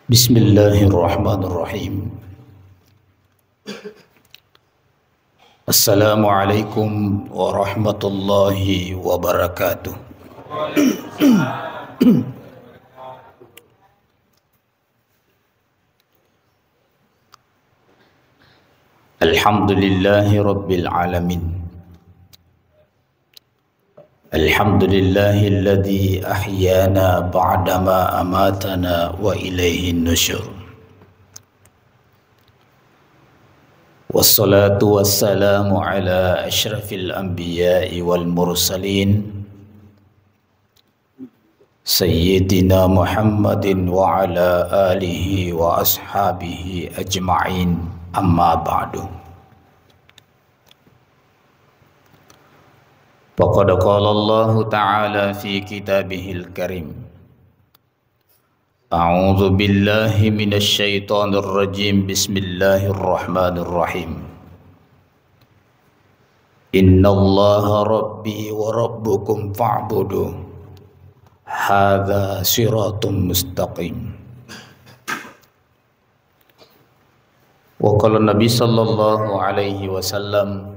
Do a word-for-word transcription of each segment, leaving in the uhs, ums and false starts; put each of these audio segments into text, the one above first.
Bismillahirrahmanirrahim. Assalamualaikum warahmatullahi wabarakatuh. Alhamdulillahi rabbil alamin. Alhamdulillahilladzi ahyana ba'dama amatana wa ilaihin nusyur. Wassalatu wassalamu ala asyrafil anbiya'i wal mursalin, Sayyidina Muhammadin wa ala alihi wa ashabihi ajma'in, amma ba'du. Faqad qala Allahu ta'ala fi kitabihil karim. A'udzu billahi minasy syaithanir rajim. Bismillahirrahmanirrahim. Innallaha rabbi wa rabbukum fa'budu. Hadza siratum mustaqim. Wa qala Nabi sallallahu alaihi wasallam,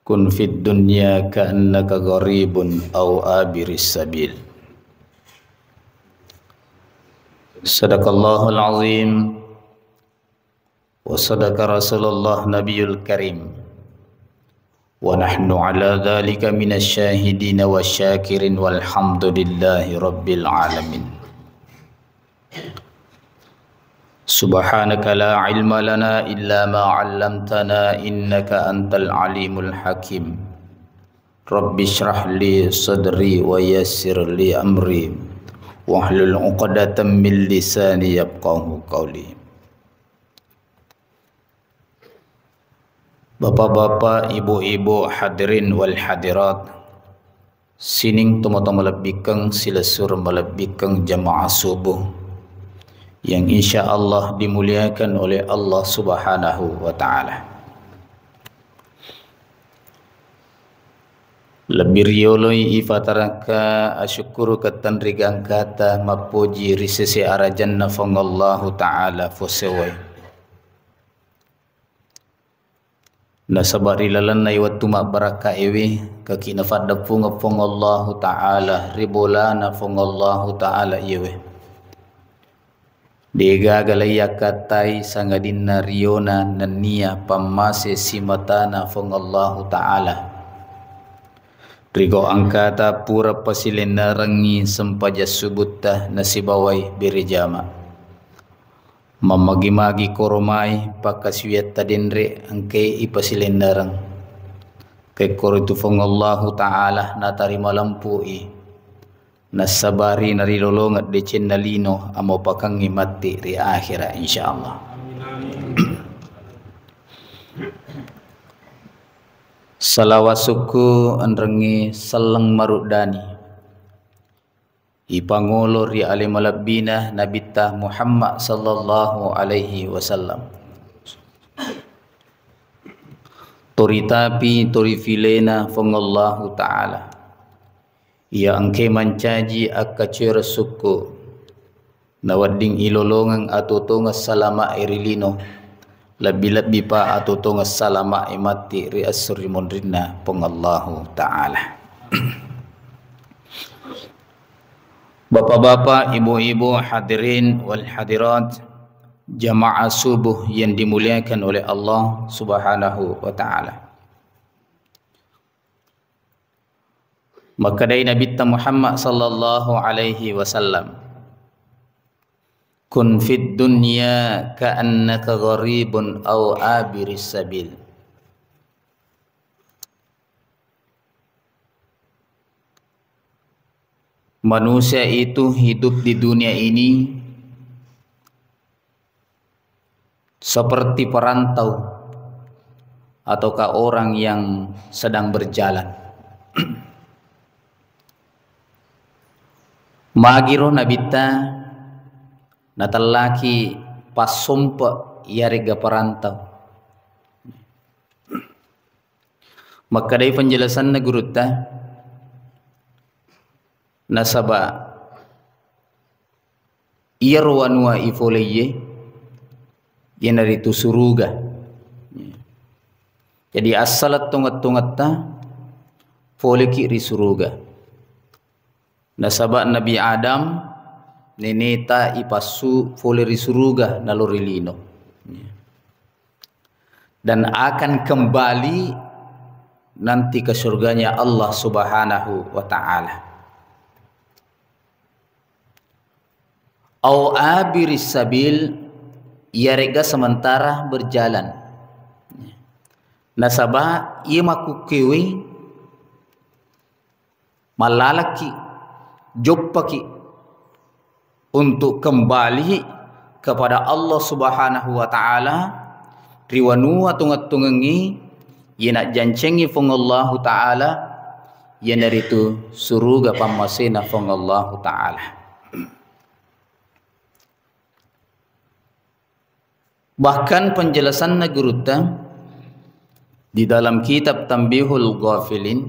kun fid dunya ka'annaka gharibun aw abiris sabil. Sadaqallahul azim wa sadaqa rasulullah nabiyul karim. Wa nahnu ala dzalika minasy syahidin wasy syakirin walhamdulillahi rabbil alamin. Subhanaka la ilma lana illa ma 'allamtana innaka antal alimul hakim. Rabbi shrah li sadri wa yassir li amri wahlul 'uqdatam min lisani yafqahu qawli. Bapak-bapak, ibu-ibu, hadirin wal hadirat, sining tomatoa malebbikeng, silessureng malebbikeng jamaah subuh yang insya Allah dimuliakan oleh Allah Subhanahu wa Ta'ala. Lebbi rioloi ifatarakka asyukkurukeng tenrigangkata mappoji ri sese arajanna Fuang Allahu Ta'ala fosewai. Nasaba ri lalenna wettu mabbarakka ewe, kaki nafaddepungeng Fuang Allahu Ta'ala ri bolana Fuang Allahu Ta'ala iyewe. Degaga laiyakkatai sangadinna riona nennia pammase simatana Fuang Allahu Ta'ala. Rigau angkata pura pasilennerengngi sempajang subutta nasibawai berejama. Mammagi-magi koromai pakkasiwiatta denre engkai ipasilennereng. Kekkoro itu Fuang Allahu Ta'ala natarima lempui. Nassabari narilolongeng decenna lino, amopakengngi matti ri akhera, insyaallah. Salawat sukku enrengngi selleng maruddani ipangolo ri ale malebbina Nabitta Muhammad sallallahu alaihi wasallam. Toritapi torifilena Fuang Allahu Ta'ala. Iya engkae mancaji akkacoereng sukku, nawedding ilolongeng atuo-tuongeng salama'e ri lino, lebbi-lebbipa atuo-tuongeng salama'e matti ri esso ri monrinna Puang Allahu Ta'ala. Bapak-bapak, ibu-ibu, hadirin wal hadirat, jamaah subuh yang dimuliakan oleh Allah Subhanahu wa Ta'ala. Makkedai Nabitta Muhammad sallallahu alaihi wasallam, "Kun fid dunya ka'annaka gharibun aw abiris sabil." Manusia itu hidup di dunia ini seperti perantau ataukah orang yang sedang berjalan. Magiro Nabitta natellaki passompe' iyaregga perantau. Makkedai penjelasanna gurutta, nasaba Iyaro wanua ifoleye, iyanaritu suruga. Jadi, assaleng tongeng-tongetta foleki ri suruga. Nasaba Nabi Adam, neneta ipassu fole ri suruga nalori lino. Dan akan kembali nanti ke surganya Allah Subhanahu wa Ta'ala. Au abiris sabil, iyaregga sementara berjalan. Nasaba iye makkukkuwe mallalaki, joppaki untuk kembali kepada Allah Subhanahu wa Ta'ala, ri wanua tongeng-tongengngi, iye najjancengngi Fuang Allahu Ta'ala, iyanaritu suruga pammasena Fuang Allahu Ta'ala. Bahkan penjelasanna gurutta di dalam kitab Tanbihul Ghafilin,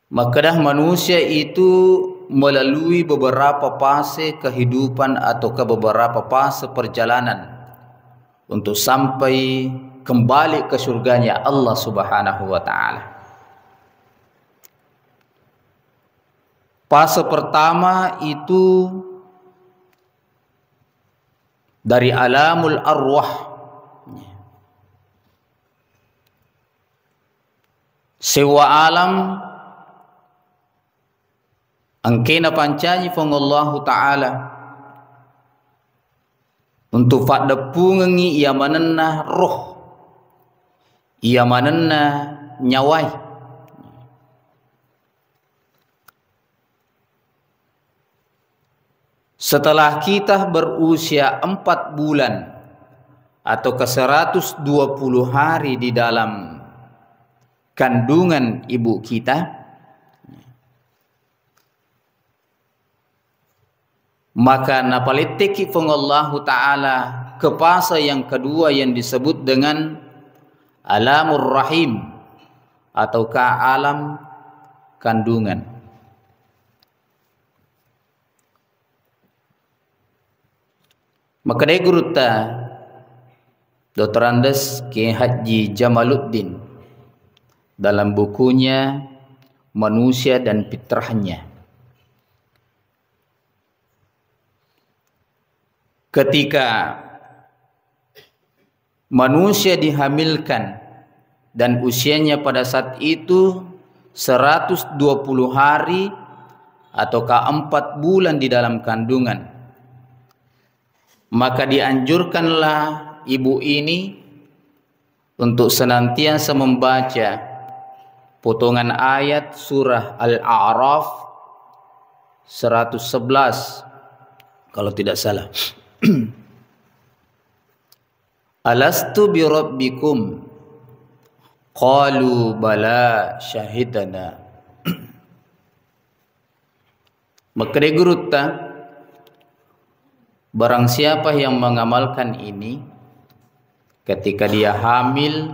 makkeda manusia itu melalui beberapa fase kehidupan atau ke beberapa fase perjalanan untuk sampai kembali ke surganya Allah Subhanahu wa Ta'ala. Fase pertama itu dari alamul arwah. Sewa alam engkena pancaji Fuang Allahu Ta'ala untuk faddeppungengngi iya manenna roh, iya manenna nyawai. Setelah kita berusia empat bulan atau ke seratus dua puluh hari di dalam kandungan ibu kita, maka napaletteki Fuang Allahu Ta'ala ke fase yang kedua yang disebut dengan alamur rahim ataukah alam kandungan. Makkedai gurutta, Doktor Andes Kiai Haji Jamaluddin dalam bukunya Manusia dan Fitrahnya, ketika manusia dihamilkan dan usianya pada saat itu seratus dua puluh hari ataukah empat bulan di dalam kandungan, maka dianjurkanlah ibu ini untuk senantiasa membaca potongan ayat surah Al-A'raf seratus sebelas, kalau tidak salah. "Alastu birabbikum?" Qalu bala syahidana. Makkeda gurutta, barang siapa yang mengamalkan ini, ketika dia hamil,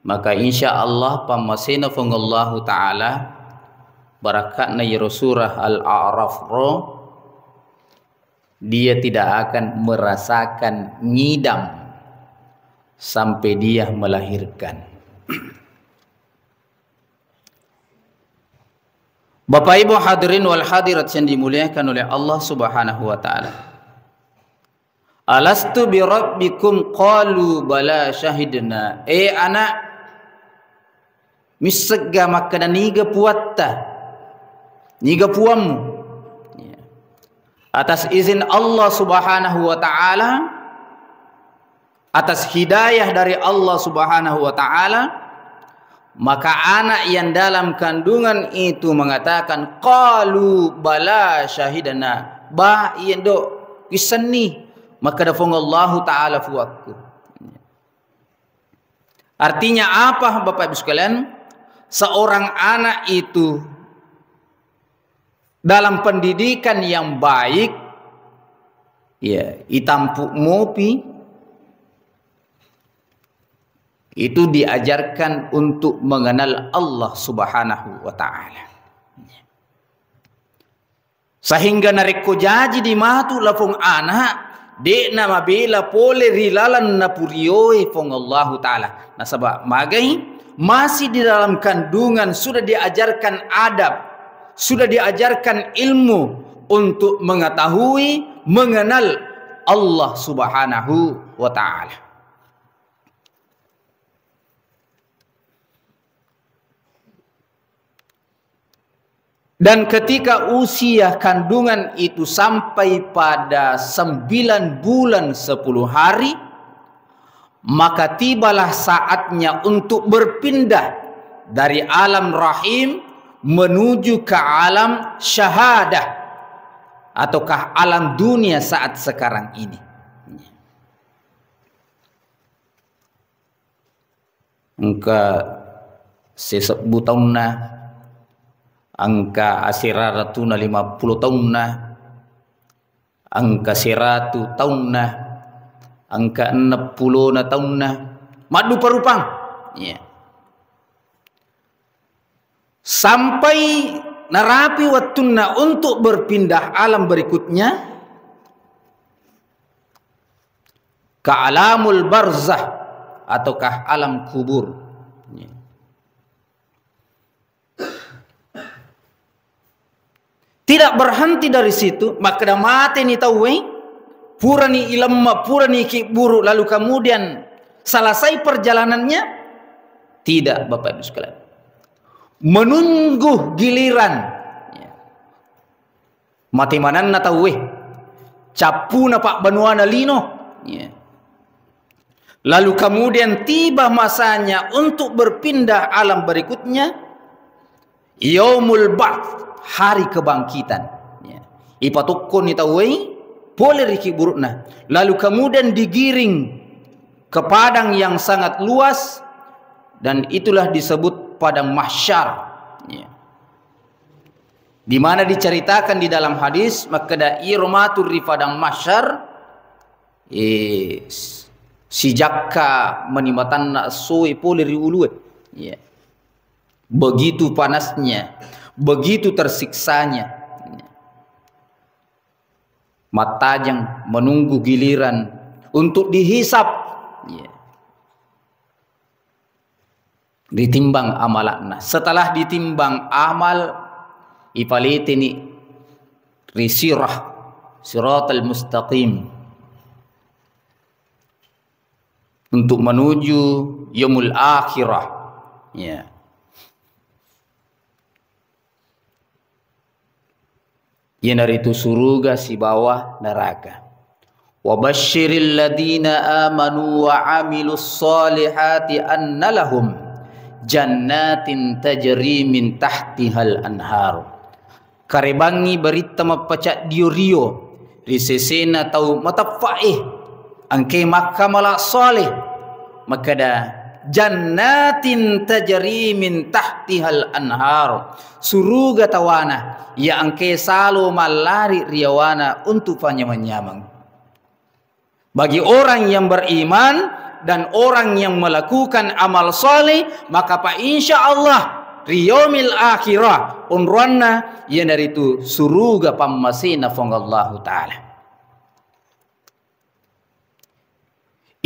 maka insya Allah pammasena Fuang Allahu Ta'ala, barakatna iyaro surah Al-A'raf ro, dia tidak akan merasakan ngidam sampai dia melahirkan. Bapak Ibu hadirin wal hadirat yang dimuliakan oleh Allah Subhanahu wa Ta'ala. "Alastu birabbikum?" Qalu bala syahidna. Eh anak, missegga makkeda niga puatta, niga puammu? Ya. Atas izin Allah Subhanahu wa Ta'ala, atas hidayah dari Allah Subhanahu wa Ta'ala, maka anak yang dalam kandungan itu mengatakan, "Qalu bala syahidana." Ba, iya ndo, wissenni makkeda Fuang Allahu Ta'ala fuakku. Artinya apa, Bapak Ibu sekalian? Seorang anak itu dalam pendidikan yang baik, ya, itampu mopi, itu diajarkan untuk mengenal Allah Subhanahu wa Ta'ala. Sehingga narekko jaji di matu lapong anak, de'na mabela pole ri laleng napurioe Puang Allahu Ta'ala. Nasaba magai masih di dalam kandungan sudah diajarkan adab, sudah diajarkan ilmu untuk mengetahui, mengenal Allah Subhanahu wa Ta'ala. Dan ketika usia kandungan itu sampai pada sembilan bulan sepuluh hari, maka tibalah saatnya untuk berpindah dari alam rahim menuju ke alam syahadah, ataukah alam dunia saat sekarang ini. Engka sisebbu taunna, engka asera ratuna lima puluh taunna, engka seratu taunna, engka enneng pulona taunna, maddupa-rupang. Iya. Sampai narapi wettunna untuk berpindah alam berikutnya, ke alamul barzah ataukah alam kubur. Tidak berhenti dari situ, makkeda mateni tauwe, purani ilemma, purani kiburu, lalu kemudian selesai perjalanannya? Tidak, Bapak Ibu sekalian. Menunggu giliran. Ya. Mate manenna tauwe, cappuna pabbanuana lino. Ya. Lalu kemudian tiba masanya untuk berpindah alam berikutnya, yaumul ba'ts, hari kebangkitan. Ya. Ipatokkoni tauwe pole ri kiburukna. Lalu kemudian digiring ke padang yang sangat luas, dan itulah disebut padang mahsyar. Ya. Di mana diceritakan di dalam hadis, makkeda iro matu ri padang mahsyar, eh, s-, sijakka mani matanna essoe pole ri ulue. Ya. Begitu panasnya, begitu tersiksanya. Mattajeng menunggu giliran untuk dihisap. Ya. Ditimbang amalakna. Setelah ditimbang amal, ipaleteni ri sirah, siratal mustaqim. Untuk menuju yaumul akhirah. Ya. Iyanaritu suruga sibawa neraka. Wa basysyiril ladzina amanu wa amilus solihati anna lahum jannatin tajri min tahtihal anhar. Karebangngi baritta mappacaddio rio ri sesena tau mateppe'e, engkae makkamala soleh, makkeda, "Jannatin tajri min tahtihal anhar," suruga tawana, iya engkae salo mallari ri yawana untuk panyameng-nyameng. Bagi orang yang beriman dan orang yang melakukan amal saleh, maka pa insya Allah ri yaumil akhirah, onroanna iyanaritu suruga pammasena Puang Allahu Ta'ala.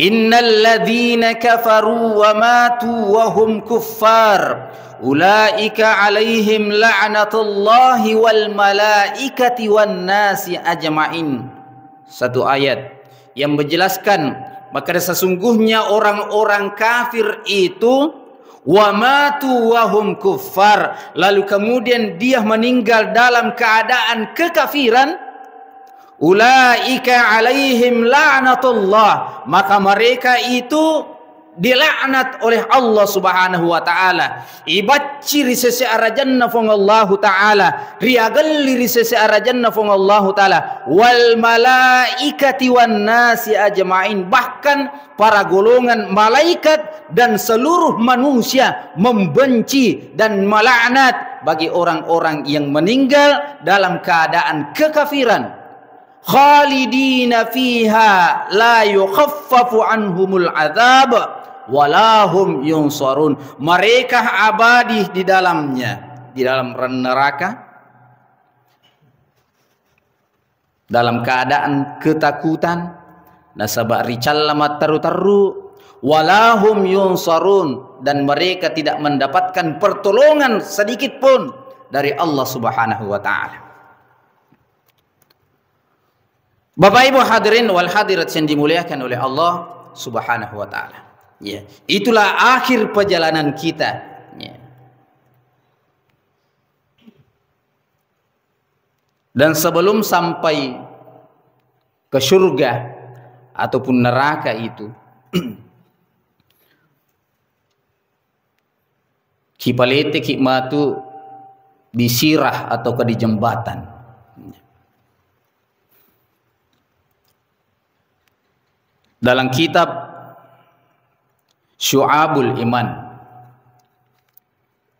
Innal ladzina kafaru wa matu wa hum kuffar, ulaika alaihim la'natullahi wal malaikati wan nasi ajma'in. Satu ayat yang menjelaskan, maka sesungguhnya orang-orang kafir itu wa matu wa hum kuffar, lalu kemudian dia meninggal dalam keadaan kekafiran, ulaika alaihim la'natullah, maka mereka itu dilaknat oleh Allah Subhanahu wa Ta'ala. Ibacci ri sese arajanna Puang Allahu Ta'ala, riagelli ri sese arajanna Puang Allahu Ta'ala, wal malaikati wan nasi ajma'in, bahkan para golongan malaikat dan seluruh manusia membenci dan melaknat bagi orang-orang yang meninggal dalam keadaan kekafiran. Khalidina fiha la yukhaffafu anhumul adzab wa la hum yunsarun. Mereka abadi di dalamnya, di dalam neraka. dalam keadaan ketakutan, nasaba ricalla matteru-teru, walahum yunsarun, dan mereka tidak mendapatkan pertolongan sedikit pun dari Allah Subhanahu wa Ta'ala. Bapak Ibu hadirin wal hadirat yang dimuliakan oleh Allah Subhanahu wa Ta'ala. Ya, itulah akhir perjalanan kita. Ya. Dan sebelum sampai ke surga ataupun neraka itu, kipaleteki matu di sirah ataukah di jembatan. Dalam kitab Syu'abul Iman,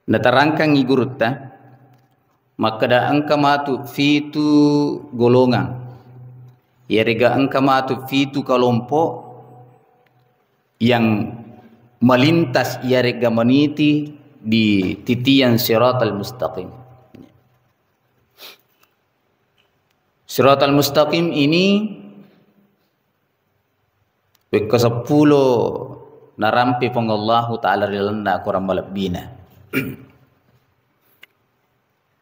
naterangkangngi gurutta, makkeda engka matu fitu golongang, iyarega engka matu fitu kalompok yang melintas iyarega meniti di titian siratal mustaqim. Siratal mustaqim ini wekka seppulo narampe Puang Allahu Ta'ala ri lalenna akorang malebbina.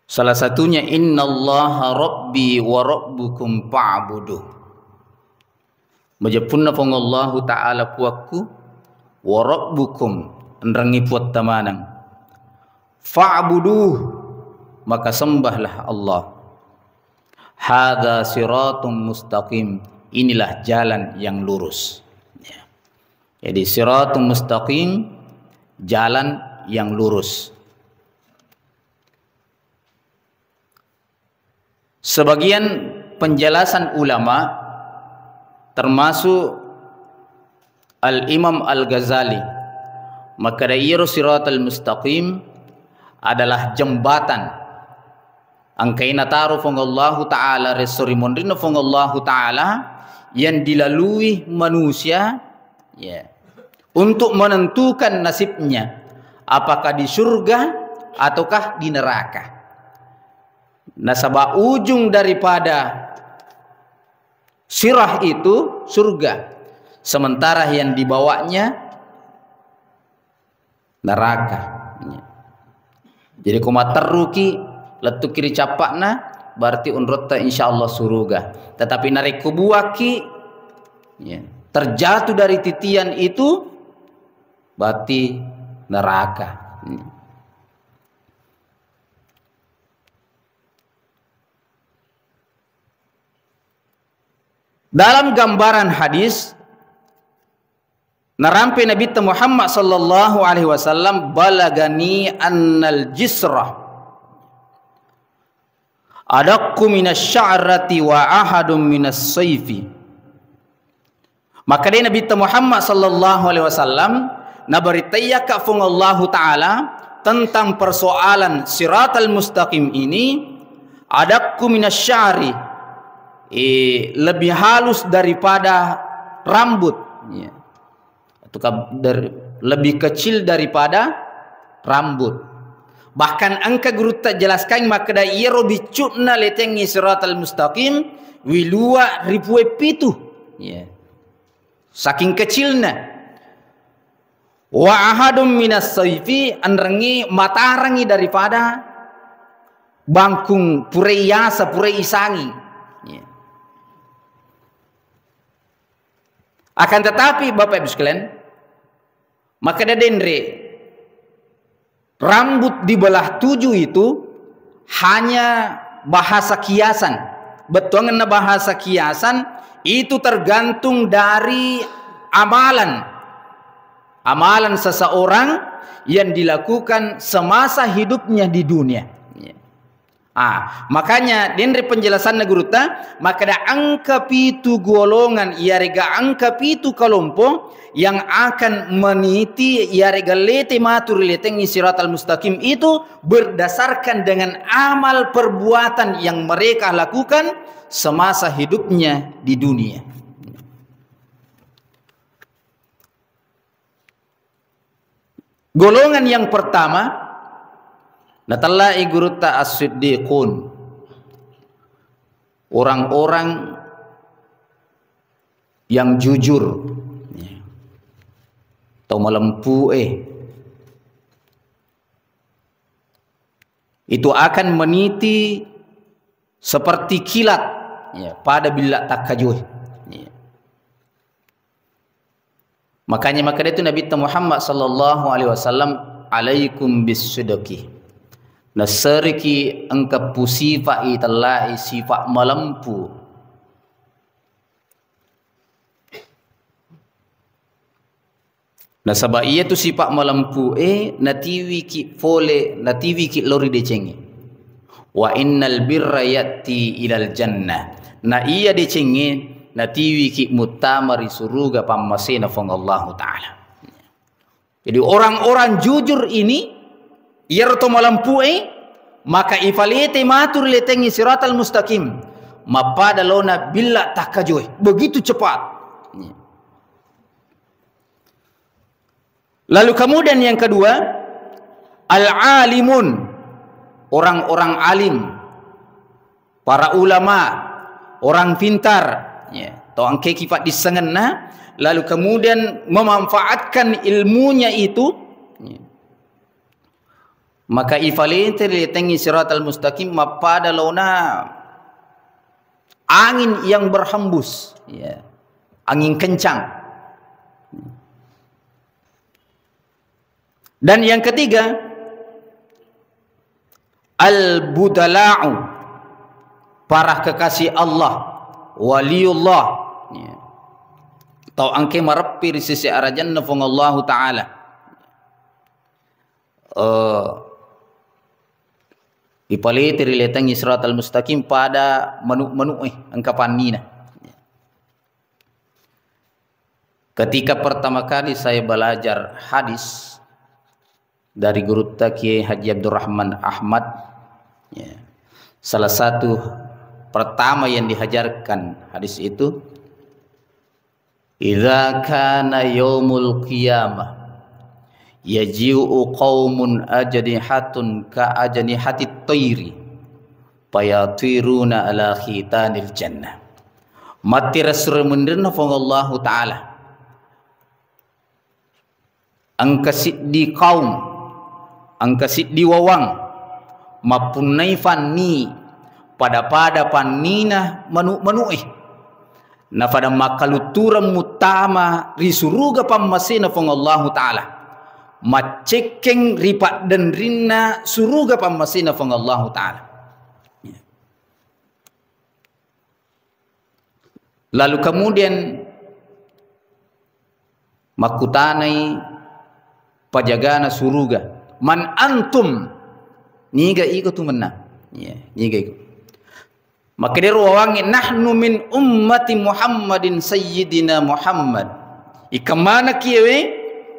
Salah satunya, "Innallaha rabbi wa rabbukum fa'buduh." Majeppunna Puang Allahu Ta'ala puakku, wa rabbukum, enrengngi puatta maneng. Fa'buduh, maka sembahlah Allah. Hadza siratum mustaqim, inilah jalan yang lurus. Ya. Jadi siratum mustaqim, jalan yang lurus. Sebagian penjelasan ulama, termasuk Al-Imam Al-Ghazali, makkeda iyaro siratal mustaqim adalah jembatan engkae nataro Puang Allahu Ta'ala, resso ri monrinna Puang Allahu Ta'ala, yang dilalui manusia, ya, untuk menentukan nasibnya, apakah di surga ataukah di neraka. Nasaba ujung daripada sirah itu surga, sementara yang dibawanya neraka. Jadi ko matteruki, lettuki ri cappa'na, berarti unrotta insyaallah suruga. Tetapi narekko buakki, ya, terjatuh dari titian itu, berarti neraka. Dalam gambaran hadis, narampe Nabitta Muhammad sallallahu alaihi wasallam, "Balagani annal jisra adaqqu minas sya'rati wa ahadun minas saifi." Makkedai Nabitta Muhammad sallallahu alaihi wasallam, nabarittaiakka Puang Allahu Ta'ala tentang persoalan siratal mustaqim ini, "Adaqqu minas sya'ri," eh, lebih halus daripada rambut, ya. Atau kab-, dari, lebih kecil daripada rambut. Bahkan engka gurutta jelaskan makkeda iyaro biccu'na letengngi siratal mustaqim, wilua ripue pitu. Ya. Saking kecilna. Wa ahadun minas saifi, enrengngi matarangi daripada bangkung purai yasa, purai isangi. Ya. Akan tetapi, Bapak Ibu sekalian, makkeda denre, rambut dibelah tujuh itu hanya bahasa kiasan. Bettuangenna bahasa kiasan itu tergantung dari amalan. Amalan seseorang yang dilakukan semasa hidupnya di dunia. Ah, makanya denre penjelasanna gurutta, makkeda engka pitu golongan, iyarega engka pitu kelompok yang akan meniti, iyarega lete matu ri letengngi siratal mustaqim itu berdasarkan dengan amal perbuatan yang mereka lakukan semasa hidupnya di dunia. Golongan yang pertama, natellai gurutta as-siddiqun. Orang-orang yang jujur, ya, atau malempu, eh, itu akan meniti seperti kilat, ya, pada billa takkajoe. Ya. Makanya makkeda tu Nabitta Muhammad sallallahu alaihi wasallam, "Alaikum bis sidqi." Nasseriki engka pusifai tellai sifat malempu. Nasaba iyatu sifat malempu e natiwiki pole, natiwiki lori decengnge. "Wa innal birra ya'ti ilal jannah." Na iya decengnge natiwiki muttama ri suruga pammasena Fuang Allahu Ta'ala. Jadi orang-orang jujur ini, iyaro to malempu e, maka ifalete matu ri letengngi siratal mustaqim. Mappada lona billa takkajoe. Begitu cepat. Lalu kemudian yang kedua, al-alimun, orang-orang alim, para ulama, orang pintar, ya, tau engkeki paddissengenna, lalu kemudian memanfaatkan ilmunya itu, ya, maka ifalete ri letengngi siratal mustaqim mappada lona angin yang berhembus, ya, angin kencang. Dan yang ketiga, al-budala'u, para kekasih Allah, waliullah. Ya. Tau engke mareppi ri sisi arajanna Fuang Allahu Ta'ala. Eh, ipalete ri letengngi siratal mustaqim pada manu-, manu'e engka pannina. Ketika pertama kali saya belajar hadis dari gurutta Kiai Haji Abdurrahman Ahmad, ya, salah satu pertama yang dihajarkan hadis itu, "Idza kana yaumul qiyamah, yaji'u qaumun ajnihatun ka ajnihatit thairi, fayatiruna ala khitanil jannah." Mattira sure menrenna Fuang Allahu Ta'ala. Engka siddi kaum, engka siddi wawang, mappunnai fanni pada-pada pannina manu-, manu'e. Nafada makkaluttureng muttama ri suruga pammasena Fuang Allahu Ta'ala. Maccekkeng ri paddenrinna suruga pammasena Fuang Allahu Ta'ala. Lalu kemudian makkutanai pajagana suruga, "Man antum?" Niga iko tu mennang? Ya, niga iko? Makkedaro wawangnge, "Nahnu min ummati Muhammadin sayyidina Muhammad." Ikemmanaki ewe?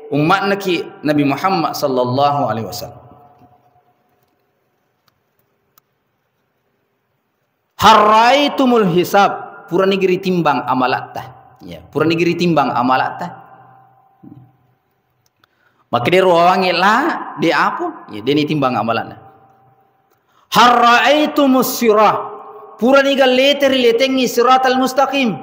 Ummatnaki Nabi Muhammad sallallahu alaihi wasallam. Harraitumul hisab, purani giri timbang amalatta. Ya, purani giri timbang amalatta. Makkedaro wawangnge la, de apo? Ya, deni timbang amalanna. Harraitumus sirah, purani gallete ri letengngi siratal mustaqim.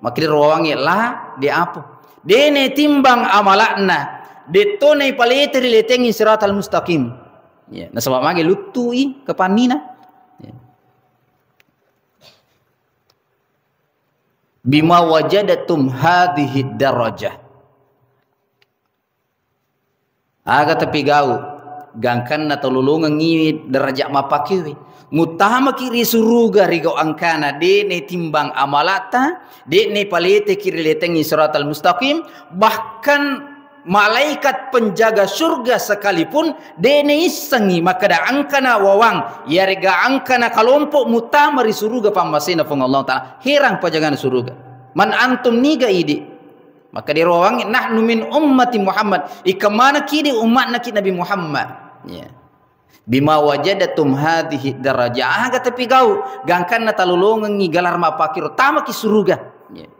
Makkedaro wawangnge la, de apo? Dene timbang amalakna, detto naipalete ri letengngi siratal mustaqim. Ya, nasaba mage luttui kepannina. Ya. Bima wajadatum hadhihi darajah. Aga tapigau gangkanna tololongengngi daraja mappakewe. Muttamaki ri suruga ri gau angkana, de ne timbang amalata, de ne paleteki ri letengngi siratal mustaqim, bahkan malaikat penjaga surga sekalipun de ne issengngi makkeda angkana wawang, yarega angkana kalompo muttama ri suruga pammasena Puang Allah Ta'ala. Herang pajagana suruga. "Man antum, niga idi?" Makkeda ro wawangnge, "Nahnu min ummati Muhammad." Ikemmanaki di ummatnaki Nabi Muhammad. Ya. "Bima wajadatum hadhihi darajah." Aga tapigau gangkanna talolongengngi galar mappakiro tamaki suruga. Ya.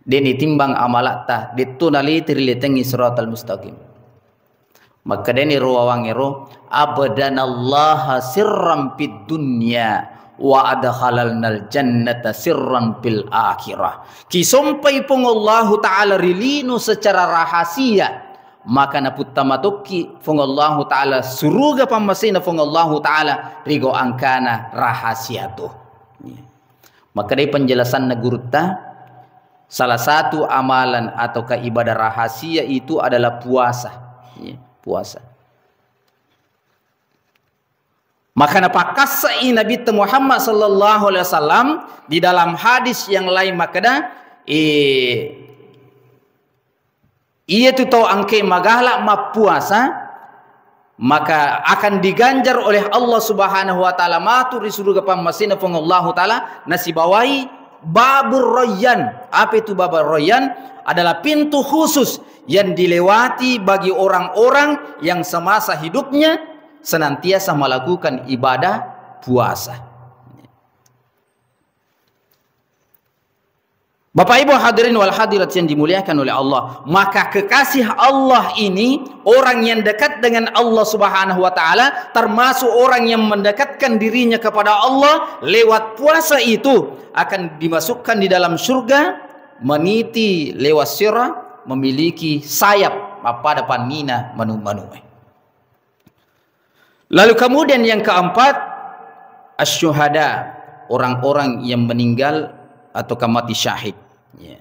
De nitimbang amalatta, detto nalete ri letengngi siratal mustaqim. Makkedani ro wawangngero, "Abdanallaha sirran fid dunya Wa adkhalalnal jannata sirran fil akhirah. Kisompai Puang Allahu Ta'ala ri lino secara rahasia, maka naputtama tokki Puang Allahu Ta'ala suruga pammasena Puang Allahu Ta'ala ri gau angkana rahasia tu. Makkedai penjelasanna gurutta, salah satu amalan atau ibadah rahasia itu adalah puasa. Ya, puasa. Maka napakkassai Nabitta Muhammad sallallahu alaihi wasallam di dalam hadis yang lain makkeda, eh, iyatu tau engkae magala mappuasa, maka akan diganjar oleh Allah Subhanahu wa Ta'ala matu ri suruga pammasena Puang Allahu Ta'ala, nasibawai Babur Rayyan. Apa itu Babur Rayyan? Adalah pintu khusus yang dilewati bagi orang-orang yang semasa hidupnya senantiasa melakukan ibadah puasa. Bapak Ibu hadirin wal hadirat yang dimuliakan oleh Allah, maka kekasih Allah ini, orang yang dekat dengan Allah Subhanahu wa Ta'ala, termasuk orang yang mendekatkan dirinya kepada Allah lewat puasa itu, akan dimasukkan di dalam surga, meniti lewat sirah, memiliki sayap mappada pannina manu-, manue. Lalu kemudian yang keempat, asyuhada, orang-orang yang meninggal atau mati syahid. Ya.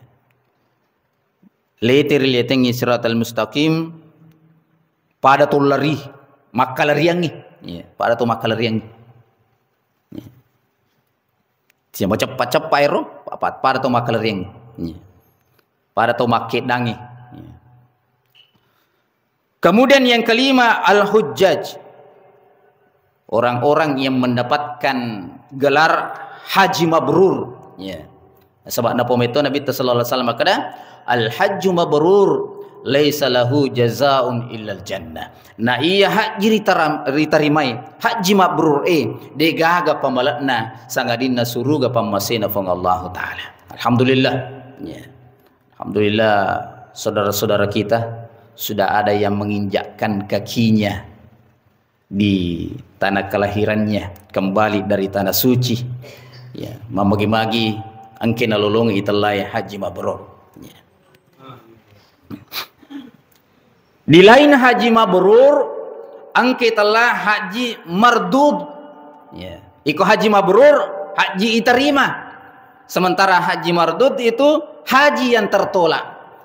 Lete ri letengngi siratal mustaqim, pada to lari, makkalariangngi. Ya, pada to makkalariangngi. Ya. Siapa ceppa-ceppa ero, apa pada to makkalariangngi. Ya. Pada to makkeddangngi. Ya. Kemudian yang kelima, al-hujjaj. Orang-orang yang mendapatkan gelar haji mabrur. Ya. Sebab napa metto Nabi sallallahu alaihi wasallam makkeda, "Al-hajju mabrur laisa lahu jazaun illal jannah." Nah, iya haji ritaram-, ritarimai, haji mabrur e, degaga pamale'na sangadinna suruga pammasena Puang Allahu Ta'ala. Alhamdulillah. Ya. Alhamdulillah, saudara-saudara kita sudah ada yang menginjakkan kakinya di tanah kelahirannya, kembali dari tanah suci. Ya, mamagi-magi engke nalolongi itellai haji mabrur. Ya. Di lain haji mabrur, engke tella haji mardud. Ya. Iko haji mabrur, haji iterima. Sementara haji mardud itu haji yang tertolak.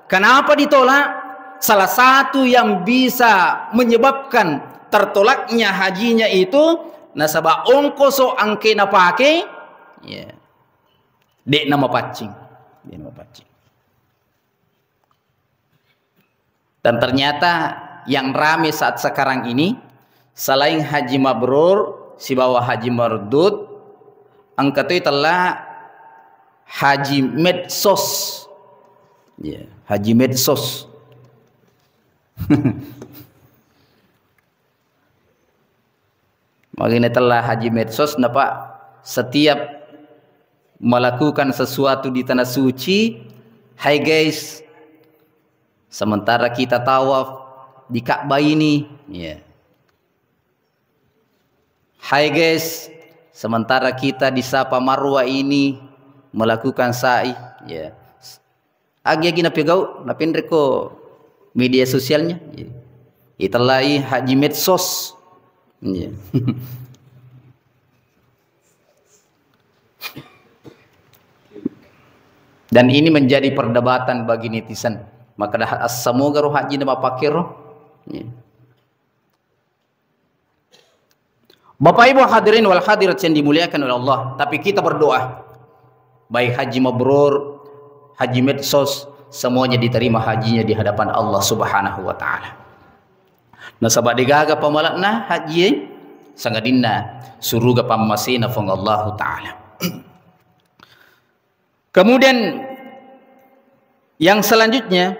Kenapa ditolak? Salah satu yang bisa menyebabkan tertolaknya hajinya itu nasaba ongkoso engke napake, ya, de'na mapaccing. De'na mapaccing. Dan ternyata yang rame saat sekarang ini, selain haji mabrur sibawa haji mardud, engka toi tella haji medsos. Ya, haji medsos. Magina tella haji medsos, napa setiap melakukan sesuatu di tanah suci, "Hai guys, sementara kita tawaf di Ka'bah ini," ya. "Hai guys, sementara kita di Safa Marwah ini melakukan sa'i," ya. Agi-agi napegau, napenrekko media sosialnya. Itellai haji medsos. Iya. Dan ini menjadi perdebatan bagi netizen. Maka dah assamoga ro haji na mapakero. Iya. Bapak Ibu hadirin wal hadirat yang dimuliakan oleh Allah, tapi kita berdoa. Baik haji mabrur, haji medsos, semuanya diterima hajinya di hadapan Allah Subhanahu wa Ta'ala. Nasaba degaga pamalakna haji, sangadinna suruga pammasena Puang Allahu Ta'ala. Kemudian yang selanjutnya,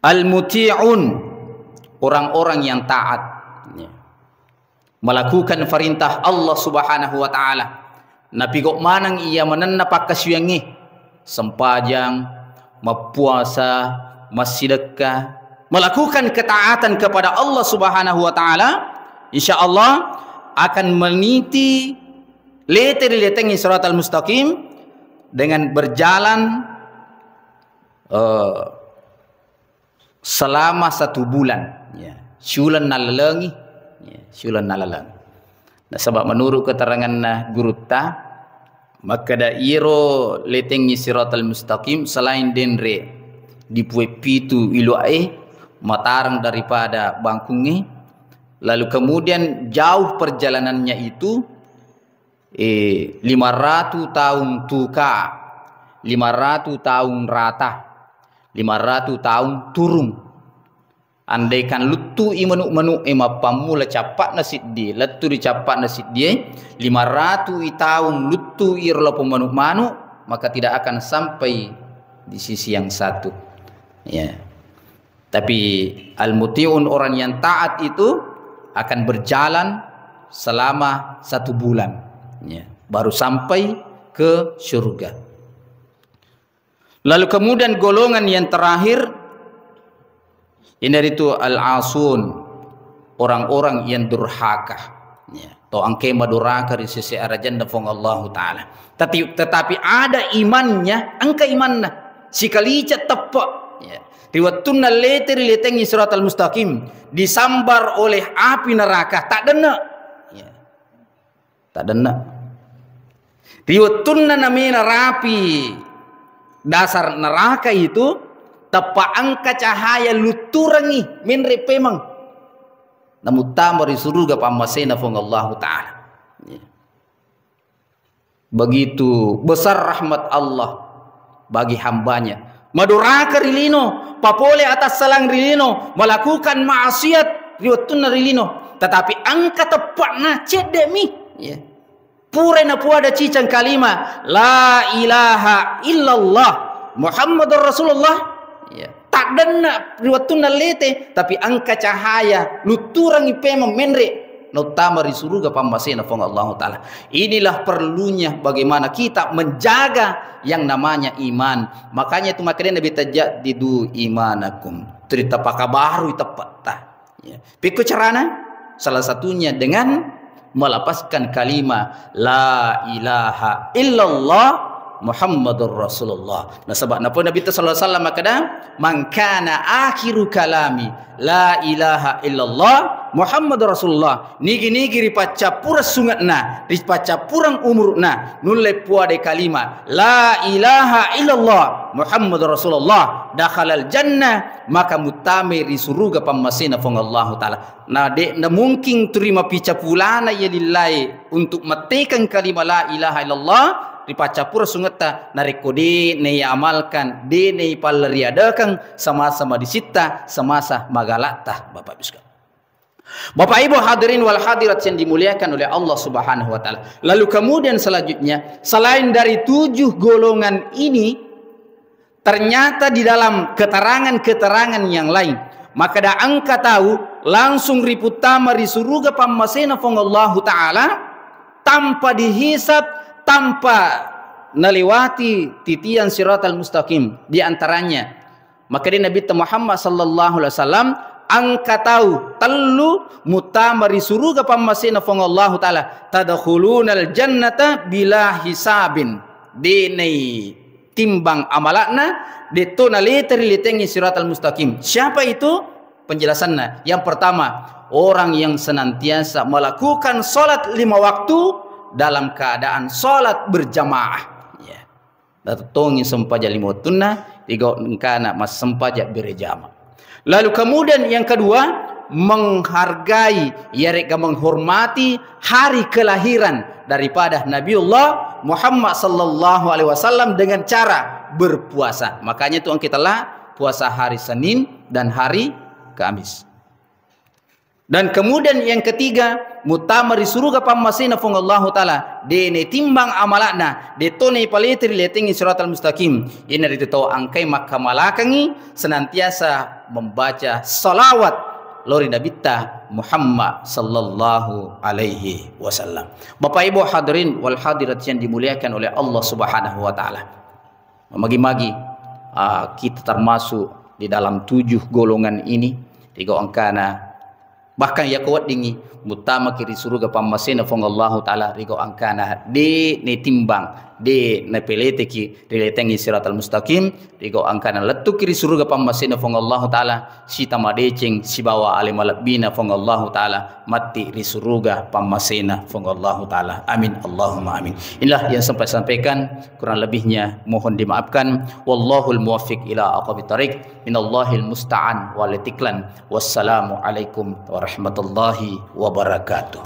al-muti'un, orang-orang yang taat. Ya. Melakukan perintah Allah Subhanahu wa Ta'ala. Napigau maneng iya manenna pakkasiwiangnge. Sempajang, mappuasa, massidekka, melakukan ketaatan kepada Allah Subhanahu wa Ta'ala, insya Allah akan meniti lete ri letengngi siratal mustaqim dengan berjalan, eh, selama satu bulan, ya, siuleng nalalengi, ya, siuleng nalalengi. Nasaba menurut keteranganna gurutta, makkeda iyaro letengngi siratal mustaqim selain denre di pue pitu iluae matareng daripada bangkungnge, lalu kemudian jauh perjalanannya itu, eh, lima ratu taung tuka, lima ratu taung rata, lima ratu taung turung. Andaikan luttu i manu-, manu-, e mappammula cappa'na siddi, lettu ri cappa'na siddi e, lima ratu i taung luttu i ro lapong manu-manu, maka tidak akan sampai di sisi yang satu. Ya. Tapi al-muti'un, orang yang taat itu akan berjalan selama satu bulan. Ya. Baru sampai ke surga. Lalu kemudian golongan yang terakhir, iyanaritu al-asun, orang-orang yang durhaka. Ya, to engkae madurhaka ri sese arajanna Puang Allahu Ta'ala. Tati-, tetapi ada imannya, engka imanna. Sikalica teppe. Ya. Ri wettunna lete ri letengngi siratal mustaqim, disambar oleh api neraka, tak denne. Ya. Tadenne. Ri wettunna namena rapi dasar neraka itu, teppa engka cahaya lutturengngi menre pemeng. Namuttama ri suruga pammasena Puang Allahu Ta'ala. Ya. Begitu besar rahmat Allah bagi hambanya. Maduraka ri lino, papole atassalang ri lino, melakukan maksiat ri wettunna ri lino. Tetapi engka teppa'na cedde'mi. Ya. Pura napuada cicang kalima, "La ilaha illallah Muhammadur Rasulullah." Ya. Taddenna ri wettunna lete, tapi engka cahaya, lutturangi pemeng menre. Nauttama ri suruga pammasena Puang Allahu Ta'ala. Inilah perlunya bagaimana kita menjaga yang namanya iman. Makanya itu makanya Nabi, "Tajaddidu imanakum." Terita pakabarui teppetta. Ya. Pikku carana? Salah satunya dengan melepaskan kalimat la ilaha illallah Muhammadur Rasulullah. Nasaba napau Nabi sallallahu alaihi wasallam makkeda, "Man kana akhiru kalami la ilaha illallah Muhammadur Rasulullah." Nigi-nigi ripaccappureng sunge'na, ripaccappureng umuru'na, nulle puadai kalima la ilaha illallah Muhammadur Rasulullah, dakhalal jannah, maka muttamai ri suruga pammasena Puang Allahu Ta'ala. Na de' na mungkin turi mappica pulana iya lillae untuk mettekeng kalima la ilaha illallah, ripaccappureng sungetta, narekko de' naiamalkan, de' naipallariadekeng, sama-sama disitta, sama-sama magalatta, Bapak Ibu sekalian. Bapak Ibu hadirin wal hadirat yang dimuliakan oleh Allah Subhanahu wa Ta'ala. Lalu kemudian selanjutnya, selain dari tujuh golongan ini, ternyata di dalam keterangan-keterangan yang lain, makkeda engka tau langsung riputtama ri suruga pammasena Puang Allahu Ta'ala tanpa dihisab, tanpa nalewati titian siratal mustaqim. Di antaranya, makkeda Nabitta Muhammad sallallahu alaihi wasallam, engka tau tellu muttama ri suruga pammasena Puang Allahu Ta'ala, "Tadkhulunal jannata bila hisabin." De' naitimbang amala'na, de'to nalete ri letengngi siratal mustaqim. Siapa itu? Penjelasannya, yang pertama, orang yang senantiasa melakukan sholat lima waktu dalam keadaan sholat berjamaah. Ya. Natettongi sempajang lima wettunna, tiga engkana massempajang berjamaah. Lalu kemudian yang kedua, menghargai, yarega menghormati hari kelahiran daripada Nabiullah Muhammad sallallahu alaihi wasallam dengan cara berpuasa. Makanya tuang kita lah puasa hari Senin dan hari Kamis. Dan kemudian yang ketiga, muttama ri suruga pammasena Puang Allahu Ta'ala, de' naitimbang amala'na, de'to naipalete ri letengngi siratal mustaqim. Iyanaritu tau engkai makkamalakengngi senantiasa membaca salawat lao ri Nabitta Muhammad sallallahu alaihi wasallam. Bapak Ibu hadirin wal hadirat yang dimuliakan oleh Allah Subhanahu wa Ta'ala. Magi-magi, ah, kita termasuk di dalam tujuh golongan ini, tiga engkana Bahkan yako weddingngi muttamaki ri suruga pammasena Fuang Allahu Ta'ala, rigau angkana de netimbang, de napeleteki riletengngi siratal mustaqim, rigau angkana lettuki ri suruga pammasena Fuang Allahu Ta'ala, sita madeceng sibawa ale malebbina Fuang Allahu Ta'ala, matti ri suruga pammasena Fuang Allahu Ta'ala. Amin, Allahumma amin. Inilah yang sempat saya sampaikan, kurang lebihnya mohon dimaafkan. Wallahul muwaffiq ila aqwamit thariq. Minallahil musta'an wal tiklan. Wassalamualaikum warahmatullahi wabarakatuh.